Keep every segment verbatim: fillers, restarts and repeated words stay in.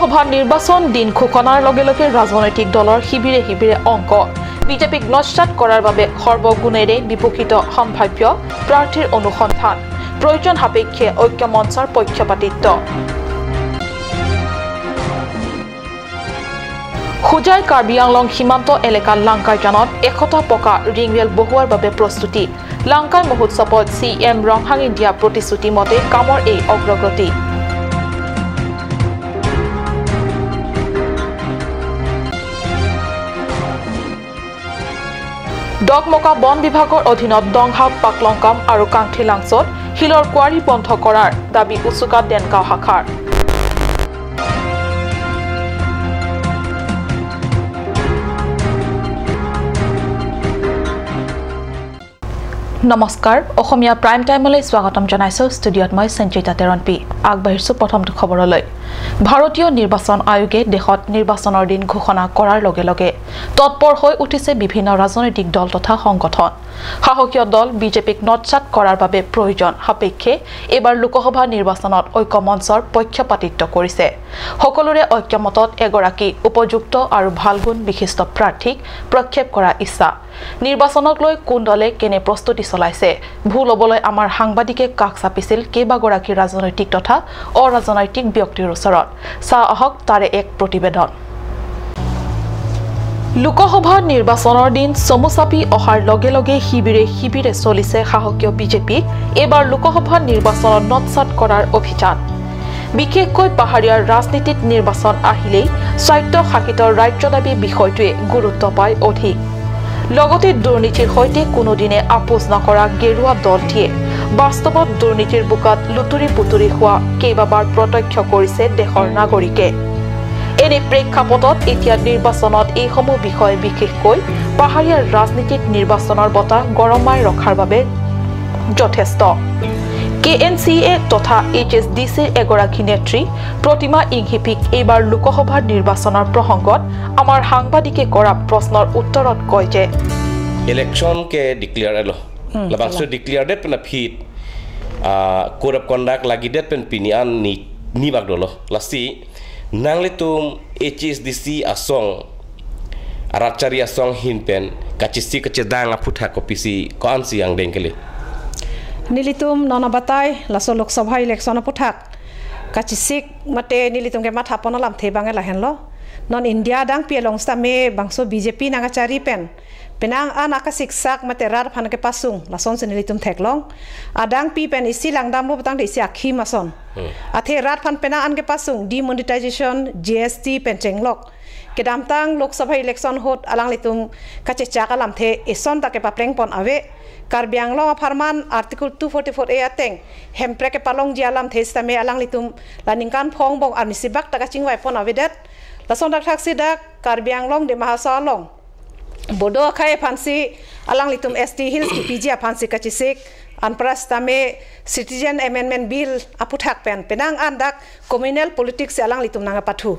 লোকসভা নিৰ্বাচন দিন ঘোষণাৰ লগে লগে ৰাজনৈতিক দলৰ শিবিৰে শিবিৰে অংক। বিজেপিক নস্যাৎ কৰাৰ বাবে সৰ্বগুণেৰে বিপক্ষিত সম্ভাৱ্য প্ৰাৰ্থীৰ অনুসন্ধান। প্ৰয়োজন সাপেক্ষে ঐক্য মঞ্চৰ পক্ষপাতিত্ব। হোজাই কাৰ্বি আংলং সীমান্ত এলেকা লাংকাইজানত এশটা পকা ৰিং ৰেল বহুৱাৰ বাবে প্ৰস্তুতি। লাংকাই মহোৎসৱত চি এম ৰংহাঙে দিয়া প্ৰতিশ্ৰুতি মতে কামৰ এই অগ্ৰগতি। ডকমকা বন বিভাগৰ অধীনত দংহা, পাকলংকাম আৰু কাংথিলাংছত শিলৰ কোৱাৰী বন্ধ কৰাৰ দাবী উচুকা দেনগাঁও শাখাৰ। নমস্কাৰ, অসমীয়া প্ৰাইম টাইমলৈ স্বাগতম জনাইছো। ষ্টুডিঅ'ত মই সঞ্চিতা তেৰণপি। আগবাঢ়িছো প্ৰথমটো খবৰলৈ। ভাৰতীয় নিৰ্বাচন আয়োগে দেশত নিৰ্বাচনৰ দিন ঘোষণা কৰাৰ লগে লগে তৎপৰ হৈ উঠিছে বিভিন্ন ৰাজনৈতিক দল তথা সংগঠন। শাসকীয় দল বিজেপিক নস্যাৎ কৰাৰ বাবে প্ৰয়োজন সাপেক্ষে এইবাৰ লোকসভা নিৰ্বাচনত ঐক্য মঞ্চৰ পক্ষপাতিত্ব কৰিছে। সকলোৰে ঐক্যমতত এগৰাকী উপযুক্ত আৰু ভাল গুণ বিশিষ্ট প্ৰাৰ্থীক প্ৰক্ষেপ কৰা ইচ্ছা। নিৰ্বাচনক লৈ কোন দলে কেনে প্ৰস্তুতি চলাইছে, ভূ ল'বলৈ আমাৰ সাংবাদিকে কাষ চাপিছিল কেইবাগৰাকী ৰাজনৈতিক তথা অৰাজনৈতিক ব্যক্তিৰ ওচৰত। চাওঁ আহক তাৰে এক প্ৰতিবেদন। লোকসভা নিৰ্বাচনৰ দিন চমু চাপি অহাৰ লগে লগে শিবিৰে শিবিৰে চলিছে শাসকীয় বিজেপিক এইবাৰ লোকসভা নিৰ্বাচনত নস্যাৎ কৰাৰ অভিযান। বিশেষকৈ পাহাৰীয়া ৰাজনীতিত নিৰ্বাচন আহিলেই স্বায়ত্তশাসিত ৰাজ্য দাবী বিষয়টোৱে গুৰুত্ব পায় অধিক। লগতে দুৰ্নীতিৰ সৈতে কোনোদিনে আপোচ নকৰা গেৰুৱা দলটিয়ে বাস্তৱত দুৰ্নীতিৰ বোকাত লুতুৰি পুতুৰি হোৱা কেইবাবাৰ প্ৰত্যক্ষ কৰিছে দেশৰ নাগৰিকে। এনে প্ৰেক্ষাপটত এতিয়া নিৰ্বাচনত এইসমূহ বিষয়, বিশেষকৈ পাহাৰীয়া ৰাজনীতিত নিৰ্বাচনৰ বতাহ গৰমাই ৰখাৰ বাবে যথেষ্ট। কে এন চি এ তথা এইচ এছ ডি চিৰ এগৰাকী নেত্ৰী প্ৰতিমা ইংহিপিক এইবাৰ লোকসভাৰ নিৰ্বাচনৰ প্ৰসংগত আমাৰ সাংবাদিকে কৰা প্ৰশ্নৰ উত্তৰত কয় যে, Election ke declare lo. Hmm, labangso kalang. Declare det pen aphi, ah, code of conduct lagi det pen pini an ni, ni bak dolo. Lasi nanglitum H S D C asong, arat chari asong ahin pen kachesik kachedang aphuthak kopisi ko-ansi angdeng kali? Nelitum non abatai laso Lok Sabha election aphuthak kachesik mate nelitum kematha pon alamthe abang lahenlo. Non India adangpi along sitame bangso B J P nangkachari pen penang an akasiksak mate rat aphan kepasung, lasonsi nelitum theklong. Adangpi pen isi langdamlo putangte isi akhim ason. Hmm. Athe rat aphan penang an kepasung, demonetization, G S T pen chenglok. Kedamtang Lok Sabha election ahut alanglitum kachechak alamthe eson ta kepapleng pon ave. Karbi Anglong apharman Article two forty-four A ateng Hemprek kepalongji alamthe sitame alanglitum la ningkan phongbong arnisi bak ta kachingvai pon avedet. Lason dak thaksi dak Karbi Anglong Dima Hasao along Bodo akhei aphansi alanglitum S T Hills kipiji aphansi kachesik, anpra sitame Citizen Amendment Bill aphuthak pen penang an dak communal politics si alanglitum nangkepathu.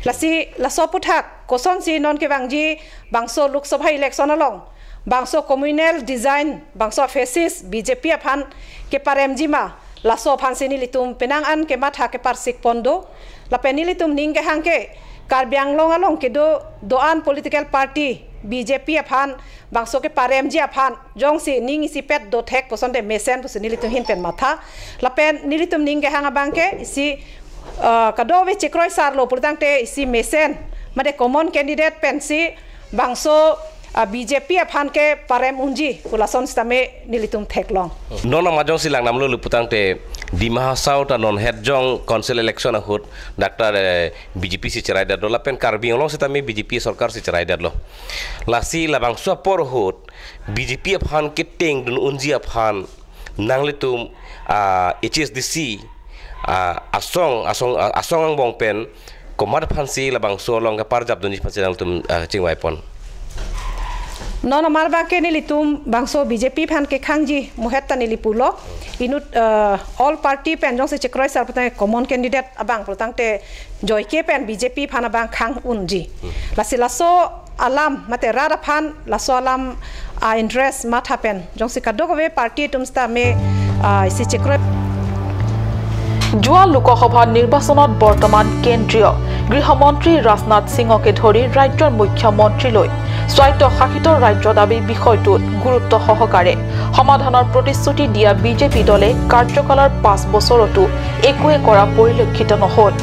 Lasi laso aphuthak kosonsi non kevangji bangso Lok Sabha election along bangso communal design, bangso phases B J P aphan keparemji ma, laso aphansi nelitum penang an kematha keparsik pon do. Lapen nelitum ning kehang ke Karbi Anglong along kedo do-an political party B J P aphan bangso keparemji aphan jongsi ning isipet do thek pusonte mesen pusi nelitum ahin pen matha. Lapen nelitum ning kehang abang ke isi, ah, kadokave chekroisarlo pulotangte isi mesen mate common candidate pensi bangso, ah, B J P aphan keparem unji pu lason sitame nelitum theklong. Non amat jongsi langdamlo putangte Dima Hasao ta non het jong council election ahut dak ta, eh, B J P si cheraidetlo lapen Karbi Anglong sitame B J P sorkar si cheraidetlo. Lasi labangso apor ahut B J P aphan ketengdun unji aphan nanglitum, ah, H S D C, ah, asong, asong, ah, asong angbong pen komat aphansi labangso along keparjap dunji aphansi nangtum, ah, chingvai pon? Non amar abang ke nelitum bangso B J P aphan kekhangji muhet ta neli pulo. Inut, ah, all party pen jongsi chekroisar putang common candidate abang putangte joike pen B J P aphan abang khang unji. Lasi laso alam mate rat aphan laso alam, ah, interest matha pen jongsi kadokave party atum sitame, ah, isi chekroi. যোৱা লোকসভা নিৰ্বাচনত বৰ্তমান কেন্দ্ৰীয় গৃহমন্ত্ৰী ৰাজনাথ সিঙকে ধৰি ৰাজ্যৰ মুখ্যমন্ত্ৰীলৈ স্বায়ত্তশাসিত ৰাজ্যৰ দাবী বিষয়টোত গুৰুত্ব সহকাৰে সমাধানৰ প্ৰতিশ্ৰুতি দিয়া বিজেপি দলে কাৰ্যকালৰ পাঁচ বছৰতো একোৱে কৰা পৰিলক্ষিত নহল।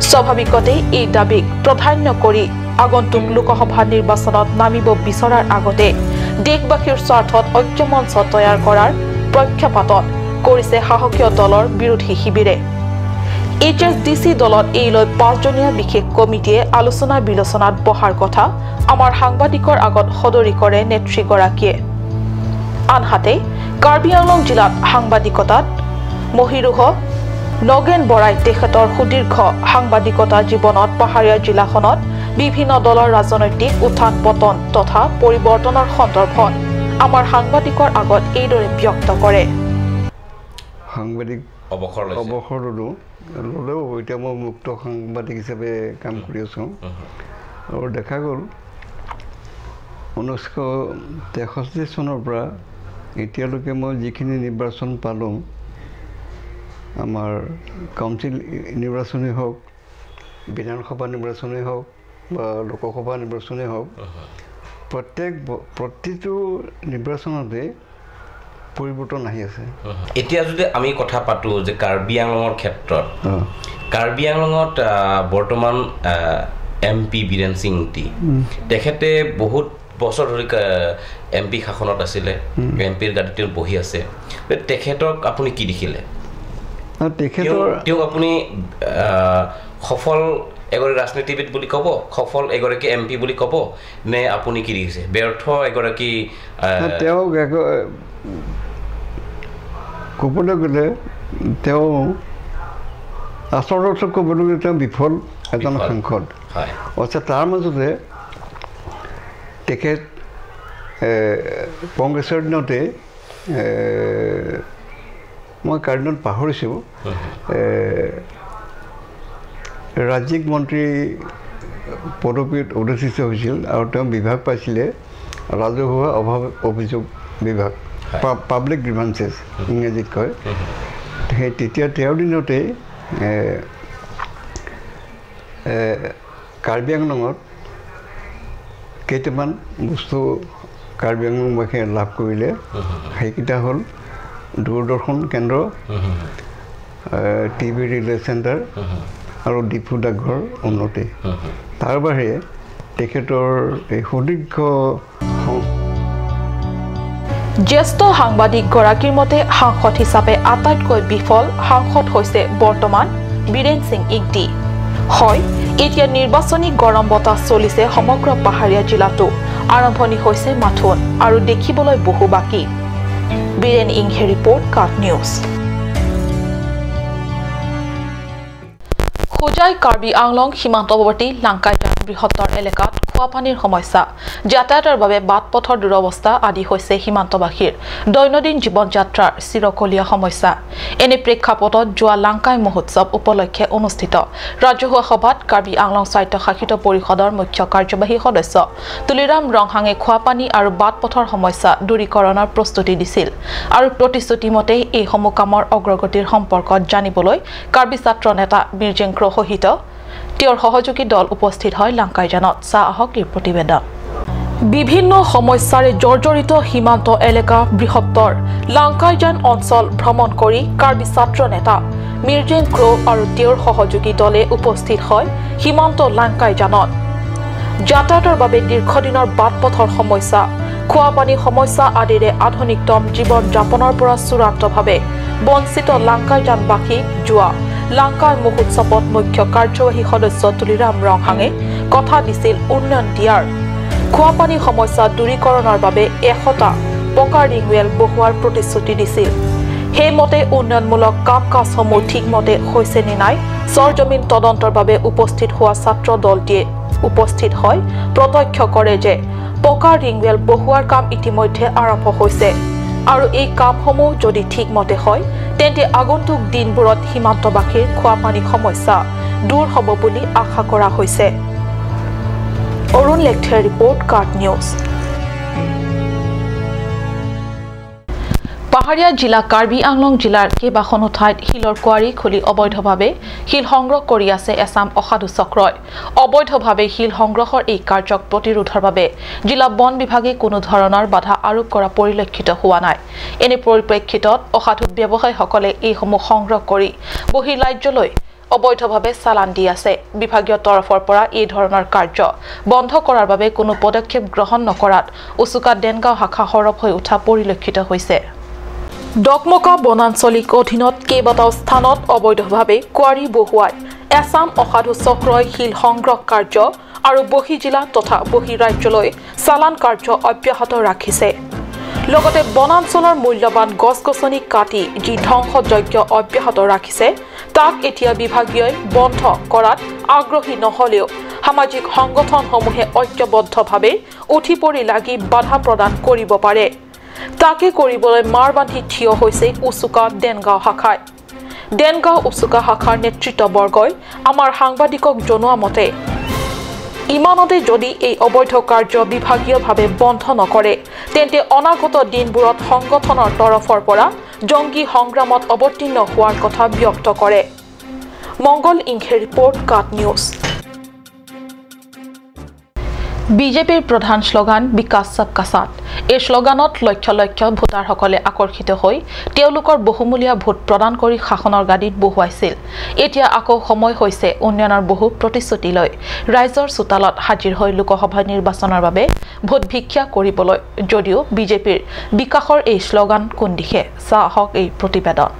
স্বাভাৱিকতে এই দাবীক প্ৰাধান্য কৰি আগন্তুক লোকসভা নিৰ্বাচনত নামিব বিচৰাৰ আগতে দেশবাসীৰ স্বাৰ্থত ঐক্যমঞ্চ তৈয়াৰ কৰাৰ পক্ষপাতত কৰিছে শাসকীয় দলৰ বিৰোধী শিবিৰে। এইচ এছ ডি চি দলত এই লৈ পাঁচজনীয়া বিশেষ কমিটিয়ে আলোচনা বিলোচনাত বহাৰ কথা আমাৰ সাংবাদিকৰ আগত সদৰি কৰে নেত্ৰীগৰাকীয়ে। আনহাতে কাৰ্বি আংলং জিলাত সাংবাদিকতাত মহীৰূহ নগেন বৰাই তেখেতৰ সুদীৰ্ঘ সাংবাদিকতা জীৱনত পাহাৰীয়া জিলাখনত বিভিন্ন দলৰ ৰাজনৈতিক উত্থান পতন তথা পৰিৱৰ্তনৰ সন্দৰ্ভত আমাৰ সাংবাদিকৰ আগত এইদৰে ব্যক্ত কৰে। সাংবাদিক অৱসৰ লৈছে। অৱসৰ ললো। ললেও এতিয়া মই মুক্ত সাংবাদিক হিচাপে কাম কৰি আছোঁ। আৰু দেখা গ'ল, ঊনৈছশ তেষষ্ঠি চনৰ পৰা এতিয়ালৈকে মই যিখিনি নিৰ্বাচন পালোঁ, আমাৰ কাউন্সিল নিৰ্বাচনেই হওক, বিধানসভা নিৰ্বাচনেই হওক বা লোকসভা নিৰ্বাচনেই হওক, প্ৰত্যেক ব-, প্ৰতিটো নিৰ্বাচনতে পৰিৱৰ্তন আহি আছে। এতিয়া যদি আমি কথা পাতো যে কাৰ্বি আংলঙৰ ক্ষেত্ৰত, অ। কাৰ্বি আংলঙত, আহ, বৰ্তমান, আহ, এম পি বীৰেন সিং ইংতি, উম। তেখেতে বহুত বছৰ ধৰি, আহ, এম পি শাসনত আছিলে, উম। এম পিৰ গাদীত তেওঁ বহি আছে। তেখেতক আপুনি কি দেখিলে? অ, তেখেতৰ তেওঁ, তেওঁক আপুনি, আহ, সফল এগৰাকী ৰাজনীতিবিদ বুলি ক'ব, সফল এগৰাকী এম পি বুলি ক'ব, নে আপুনি কি দেখিছে? ব্যৰ্থ এগৰাকী, আহ, না, তেওঁক এক-, ক'বলৈ গ'লে তেওঁ আচল অৰ্থত ক'বলৈ গ'লে তেওঁ বিফল এজন বিফল। সাংসদ। হয়। অৱশ্যে তাৰ মাজতে তেখেত, এ, কংগ্ৰেছৰ দিনতে, এ, মই কাৰ্ডেনত পাহৰিছোঁ, হয়, হয়। এ, ৰাজ্যিক মন্ত্ৰী পদবীত অধিষ্ঠিত হৈছিল আৰু তেওঁ বিভাগ পাইছিলে ৰাজহুৱা অভাৱ অভিযোগ বিভাগ, হয়। পা-, পাব্লিক গ্ৰিভান্সেছ, হয়। ইংৰাজীত কয়। হয়, হয়। সেই তেতিয়া তেওঁৰ দিনতেই, এ, এ, কাৰ্বি আংলঙত কেইটামান বস্তু কাৰ্বি আংলংবাসীয়ে লাভ কৰিলে। হয়, হয়, হয়। সেইকেইটা হ'ল দূৰদৰ্শন কেন্দ্ৰ, হয়, হয়, হয়। এ, টি ভি ৰিলে চেণ্টাৰ, হয়, হয়। আৰু ডিফু ডাকঘৰ উন্নতি। হয়, হয়। তাৰ বাহিৰে তেখেতৰ এই সুদীৰ্ঘ সং- জ্যেষ্ঠ সাংবাদিকগৰাকীৰ মতে সাংসদ হিচাপে আটাইতকৈ বিফল সাংসদ হৈছে বৰ্তমান বীৰেন সিং ইংতি। হয়, এতিয়া নিৰ্বাচনী গৰম বতাহ চলিছে সমগ্ৰ পাহাৰীয়া জিলাতো। আৰম্ভণি হৈছে মাথোন আৰু দেখিবলৈ বহু বাকী। বীৰেন ইংহে ৰিপৰ্ট, কাট নিউজ। হোজাই কাৰ্বি আংলং সীমান্তৱৰ্তী লাংকাইজান বৃহত্তৰ এলেকাত খোৱা পানীৰ সমস্যা, যাতায়াতৰ বাবে বাট পথৰ দুৰৱস্থা আদি হৈছে সীমান্তবাসীৰ দৈনন্দিন জীৱন যাত্ৰাৰ চিৰকলীয়া সমস্যা। এনে প্ৰেক্ষাপটত যোৱা লাংকাই মহোৎসৱ উপলক্ষে অনুষ্ঠিত ৰাজহুৱা সভাত কাৰ্বি আংলং স্বায়ত্তশাসিত পৰিষদৰ মুখ্য কাৰ্যবাহী সদস্য তুলিৰাম ৰংহাঙে খোৱা পানী আৰু বাট পথৰ সমস্যা দূৰীকৰণৰ প্ৰস্তুতি দিছিল আৰু প্ৰতিশ্ৰুতি মতে এইসমূহ কামৰ অগ্ৰগতিৰ সম্পৰ্কত জানিবলৈ কাৰ্বি ছাত্ৰ নেতা মিৰ্জেং ক্ৰ সহিত তেওঁৰ সহযোগী দল উপস্থিত হয় লাংকাইজানত। চাওক এই প্ৰতিবেদন। বিভিন্ন সমস্যাৰে জৰ্জৰিত সীমান্ত এলেকা বৃহত্তৰ লাংকাইজান অঞ্চল ভ্ৰমণ কৰি কাৰ্বি ছাত্ৰ নেতা মিৰ্জেং ক্ৰ আৰু তেওঁৰ সহযোগী দলে উপস্থিত হয় সীমান্ত লাংকাইজানত। যাতায়াতৰ বাবে দীৰ্ঘদিনৰ বাট পথৰ সমস্যা, খোৱা পানী সমস্যা আদিৰে আধুনিকতম জীৱন যাপনৰ পৰা চূড়ান্তভাৱে বঞ্চিত লাংকাইজানবাসীক যোৱা লাংকাই মহোৎসৱত মুখ্য কাৰ্যবাহী সদস্য তুলিৰাম ৰংহাঙে কথা দিছিল উন্নয়ন দিয়াৰ। খোৱা পানী সমস্যা দূৰীকৰণৰ বাবে এশটা পকা ৰিংৱেল বহুৱাৰ প্ৰতিশ্ৰুতি দিছিল। সেইমতে উন্নয়নমূলক কাম কাজসমূহ ঠিকমতে হৈছে নে নাই চৰজমিন তদন্তৰ বাবে উপস্থিত হোৱা ছাত্ৰ দলটিয়ে উপস্থিত হৈ প্ৰত্যক্ষ কৰে যে পকা ৰিংৱেল বহুৱাৰ কাম ইতিমধ্যে আৰম্ভ হৈছে আৰু এই কামসমূহ যদি ঠিকমতে হয়, তেন্তে আগন্তুক দিনবোৰত সীমান্তবাসীৰ খোৱা পানী সমস্যা দূৰ হ'ব বুলি আশা কৰা হৈছে। অৰুণ লেকথেৰ ৰিপৰ্ট, কাট নিউজ। পাহাৰীয়া জিলা কাৰ্বি আংলং জিলাৰ কেইবাখনো ঠাইত শিলৰ কুঁৱাৰী খুলি অবৈধভাৱে শিল সংগ্ৰহ কৰি আছে এছাম অসাধু চক্ৰই। অবৈধভাৱে শিল সংগ্ৰহৰ এই কাৰ্যক প্ৰতিৰোধৰ বাবে জিলা বন বিভাগে কোনো ধৰণৰ বাধা আৰোপ কৰা পৰিলক্ষিত হোৱা নাই। এনে পৰিপ্ৰেক্ষিতত অসাধু ব্যৱসায়ীসকলে এইসমূহ সংগ্ৰহ কৰি বহিঃৰাজ্যলৈ অবৈধভাৱে চালান দি আছে। বিভাগীয় তৰফৰ পৰা এই ধৰণৰ কাৰ্য বন্ধ কৰাৰ বাবে কোনো পদক্ষেপ গ্ৰহণ নকৰাত উচুকা দেনগাঁও শাখা সৰব হৈ উঠা পৰিলক্ষিত হৈছে। ডকমকা বনাঞ্চলিক অধীনত কেইবাটাও স্থানত অবৈধভাৱে কুঁৱাৰী বহুৱাই এছাম অসাধু চক্ৰই শিল সংগ্ৰহ কাৰ্য আৰু বহিঃজিলা তথা বহিঃৰাজ্যলৈ চালান কাৰ্য অব্যাহত ৰাখিছে। লগতে বনাঞ্চলৰ মূল্যৱান গছ-গছনি কাটি যি ধ্বংসযজ্ঞ অব্যাহত ৰাখিছে, তাক এতিয়া বিভাগীয়ই বন্ধ কৰাত আগ্ৰহী নহলেও সামাজিক সংগঠনসমূহে ঐক্যবদ্ধভাৱে উঠি পৰি লাগি বাধা প্ৰদান কৰিব পাৰে। তাকে কৰিবলৈ মাৰ বান্ধি থিয় হৈছে উচুকা দেনগাঁও শাখাই। দেনগাঁও উচুকা শাখাৰ নেতৃত্ববৰ্গই আমাৰ সাংবাদিকক জনোৱা মতে, ইমানতে যদি এই অবৈধ কাৰ্য বিভাগীয়ভাৱে বন্ধ নকৰে, তেন্তে অনাগত দিনবোৰত সংগঠনৰ তৰফৰ পৰা জংগী সংগ্ৰামত অৱতীৰ্ণ হোৱাৰ কথা ব্যক্ত কৰে। মংগল ইংঘে ৰিপৰ্ট, কাট নিউজ। বিজেপিৰ প্ৰধান শ্লোগান বিকাশ সবকা সাথ। এই শ্লোগানত লক্ষ লক্ষ ভোটাৰসকলে আকৰ্ষিত হৈ তেওঁলোকৰ বহুমূলীয়া ভোট প্ৰদান কৰি শাসনৰ গাদীত বহুৱাইছিল। এতিয়া আকৌ সময় হৈছে উন্নয়নৰ বহু প্ৰতিশ্ৰুতি লৈ ৰাইজৰ চোতালত হাজিৰ হৈ লোকসভা নিৰ্বাচনৰ বাবে ভোট ভিক্ষা কৰিবলৈ। যদিও বিজেপিৰ বিকাশৰ এই শ্লোগান কোন দিশে, চাওক এই প্ৰতিবেদন।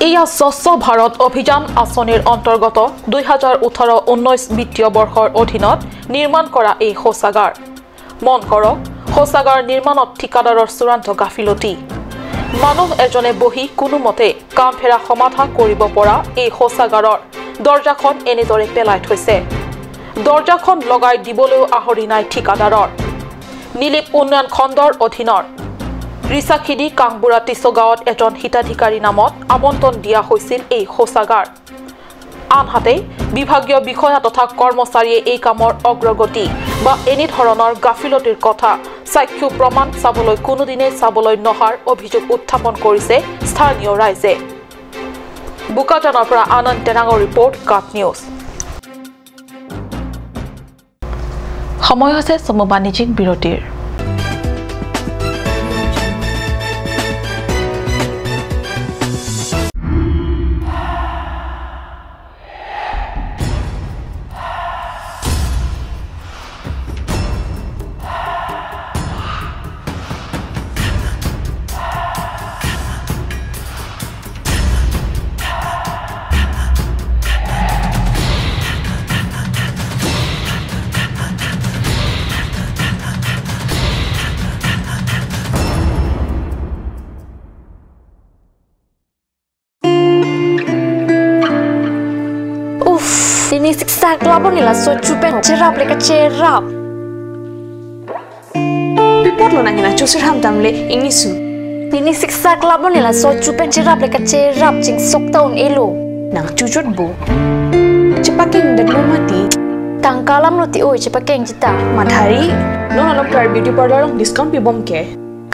এয়া স্বচ্ছ ভাৰত অভিযান আঁচনিৰ অন্তৰ্গত দুই হাজাৰ ওঠৰ ঊনৈশ বিত্তীয় বৰ্ষৰ অধীনত নিৰ্মাণ কৰা এই শৌচাগাৰ। মন কৰক, শৌচাগাৰ নিৰ্মাণত ঠিকাদাৰৰ চূড়ান্ত গাফিলতি। মানুহ এজনে বহি কোনোমতে কামফেৰা সমাধা কৰিব পৰা এই শৌচাগাৰৰ দৰ্জাখন এনেদৰে পেলাই থৈছে। দৰ্জাখন লগাই দিবলৈও আহৰি নাই ঠিকাদাৰৰ। নিলিপ উন্নয়ন খণ্ডৰ অধীনৰ ৰিচাখিদি কাংবুৰা টিচৌগাঁৱত এজন হিতাধিকাৰী নামত আবণ্টন দিয়া হৈছিল এই শৌচাগাৰ। আনহাতে বিভাগীয় বিষয়া তথা কৰ্মচাৰীয়ে এই কামৰ অগ্ৰগতি বা এনেধৰণৰ গাফিলতিৰ কথা, সাক্ষ্য প্ৰমাণ চাবলৈ কোনোদিনে চাবলৈ নহাৰ অভিযোগ উত্থাপন কৰিছে স্থানীয় ৰাইজে। বোকাজানৰ পৰা আনন্দ তেৰাঙৰ ৰিপৰ্ট, কাট নিউজ। সময় হৈছে চমু বাণিজ্যিক বিৰতিৰ। Uff, pini siksak labon nila so chupen cherap le kacherap. Pi apotlo nang hena chusir ham tamle ingnisu. Pini siksak labon nila so chupen cherap le kacherap chingsok ta un-elo. Nang chuchot bo. Chepakeng dat mo mati. Tangka alam lo ti oi chepakeng chita. Mathari. Non along Clark Beauty Parlour along discount pibom ke.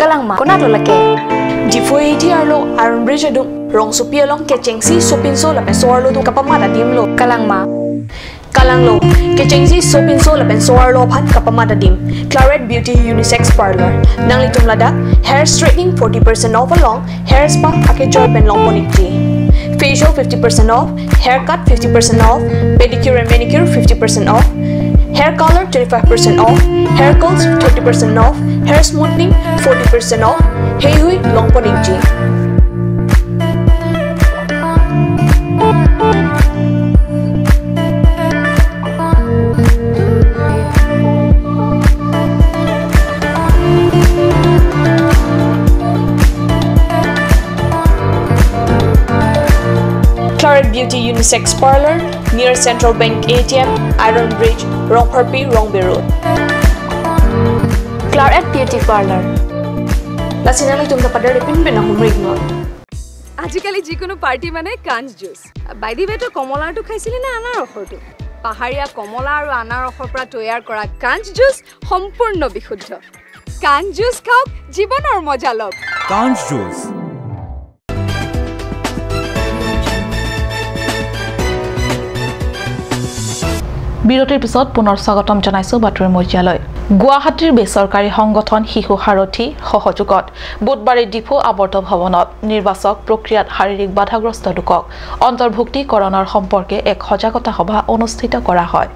Kalang ma, konat lo lake? Diphu A T arlo Iron Bridge adung rongsopi along kechengsi sopinso lapen so-arlo atum kapamat adim lo. Kalang ma? Kalang lo, kechengsi sopinso lapen so-arlo aphan kapamat adim. Claret Beauty Unisex Parlour. Nanglitum ladak hair straightening forty percent off along hair spa akejoi pen longpon ikji. Facial fifty percent off, haircut fifty percent off, pedicure and manicure fifty percent off, hair color twenty-five percent off, hair curls thirty percent off, hair smoothing forty percent off, heihui longpon ikji. Claret Beauty Unisex Parlour, near Central Bank A T M, Iron Bridge, Rongpharpi, Rongbe Road. Claret Beauty Parlour. Lasi nanglitum ta pader pin pin ahum ring non. আজিকালি যিকোনো পাৰ্টি মানে কাঞ্চ juice. By the ৱে, তো কমলাৰটো খাইছিলি নে আনাৰসৰটো? পাহাৰীয়া কমলা আৰু আনাৰসৰ পৰা তৈয়াৰ কৰা কাঞ্চ জুচ সম্পূৰ্ণ বিশুদ্ধ। কান জুচ খাওক, জীৱনৰ মজা লওক। কাঞ্চ জুচ। বিৰতিৰ পিছত পুনৰ স্বাগতম জনাইছো বাতৰিৰ মজিয়ালৈ। গুৱাহাটীৰ বেচৰকাৰী সংগঠন শিশু সাৰথী সহযোগত বুধবাৰে ডিফু আৱৰ্ত ভৱনত নিৰ্বাচক প্ৰক্ৰিয়াত শাৰীৰিক বাধাগ্ৰস্ত লোকক অন্তৰ্ভুক্তিকৰণৰ সম্পৰ্কে এক সজাগতা সভা অনুষ্ঠিত কৰা হয়।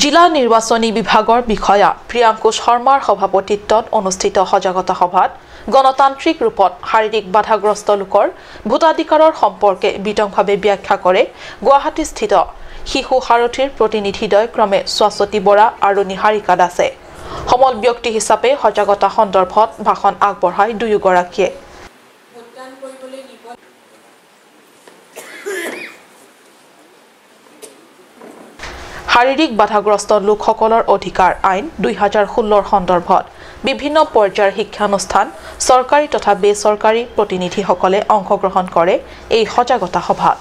জিলা নিৰ্বাচনী বিভাগৰ বিষয়া প্ৰিয়াংকু শৰ্মাৰ সভাপতিত্বত অনুষ্ঠিত সজাগতা সভাত গণতান্ত্ৰিক ৰূপত শাৰীৰিক বাধাগ্ৰস্ত লোকৰ ভোটাধিকাৰৰ সম্পৰ্কে বিতংভাৱে ব্যাখ্যা কৰে গুৱাহাটীস্থিত শিশু সাৰথীৰ প্ৰতিনিধিদ্বয় ক্ৰমে স্বস্বতী বৰা আৰু নিহাৰিকা দাসে। সমল ব্যক্তি হিচাপে সজাগতা সন্দৰ্ভত ভাষণ আগবঢ়ায় দুয়োগৰাকীয়ে। শাৰীৰিক বাধাগ্ৰস্ত লোকসকলৰ অধিকাৰ আইন দুই হাজাৰ ষোল্লৰ সন্দৰ্ভত বিভিন্ন পৰ্যায়ৰ শিক্ষানুষ্ঠান, চৰকাৰী তথা বেচৰকাৰী প্ৰতিনিধিসকলে অংশগ্ৰহণ কৰে এই সজাগতা সভাত।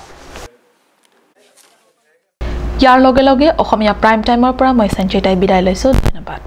ইয়াৰ লগে লগে অসমীয়া প্ৰাইম টাইমৰ পৰা মই সঞ্জিতাই বিদায় লৈছো। ধন্যবাদ।